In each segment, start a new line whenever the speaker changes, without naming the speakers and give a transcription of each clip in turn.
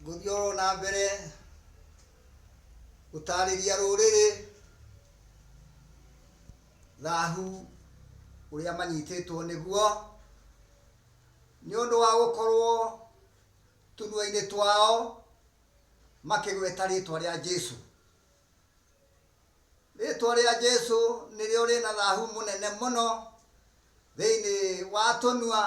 Ngũthiĩ oro na mbere gũtarĩria rũrĩrĩ thahu ũrĩa manyitĩtwo nĩguo nĩ ũndũ wa gũkorwo tũnua-inĩ twao makĩgweta rĩtwa rĩa Jesu. Rĩtwa rĩa Jesu nĩrĩo rĩna thahu mũnene mũno thĩinĩ wa tũnua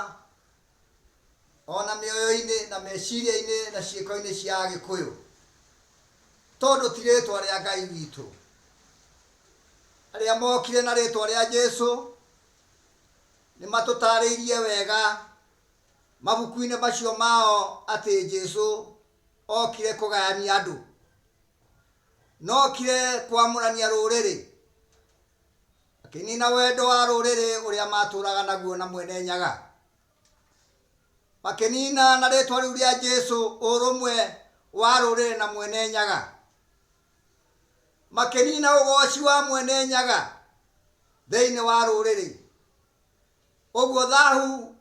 ona mĩoyo-inĩ na meciria-inĩ na ciĩko-inĩ cia Agĩkũyũ, tondũ ti rĩtwa rĩa Ngai witũ. Arĩa mokire na rĩtwa rĩa Jesu nĩ matũtarĩirie wega mabuku-inĩ macio mao atĩ Jesu okire kũgayania andũ, nokire kwamũrania rũrĩrĩ, akĩnina wendo wa rũrĩrĩ ũrĩa matũraga naguo na Mwene Nyaga. Makĩnina na rĩtwa rĩu rĩa Jesu ũrũmwe wa rũrĩrĩ na Mwene Nyaga. Makĩnina ũgoci wa Mwene Nyaga thĩinĩ wa rũrĩrĩ. Ũguo thahu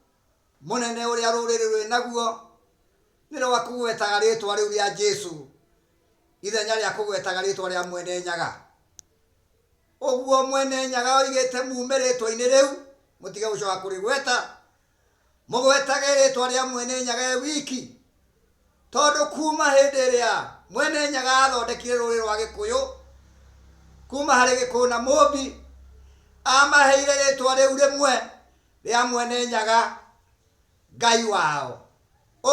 mũnene ũrĩa rũrĩrĩ rwĩ naguo nĩ rwa kũgwetaga rĩtwa rĩu rĩa Jesu ithenya rĩa kũgwetaga rĩtwa rĩa Mwene Nyaga. Ũguo Mwene Nyaga oigĩte mume rĩtwa-inĩ rĩu, mũtige gũcoka kũrĩgweta, mũgwetage rĩtwa rĩa Mwene Nyaga e wiki, tondũ kuma hĩndĩ ĩrĩa Mwene Nyaga athondekire rũrĩrĩ rwa Gĩkũyũ, kuma harĩ Gĩkũyũ na Mũmbi, amaheire rĩtwa rĩu rĩmwe rĩa Mwene Nyaga, Ngai wao.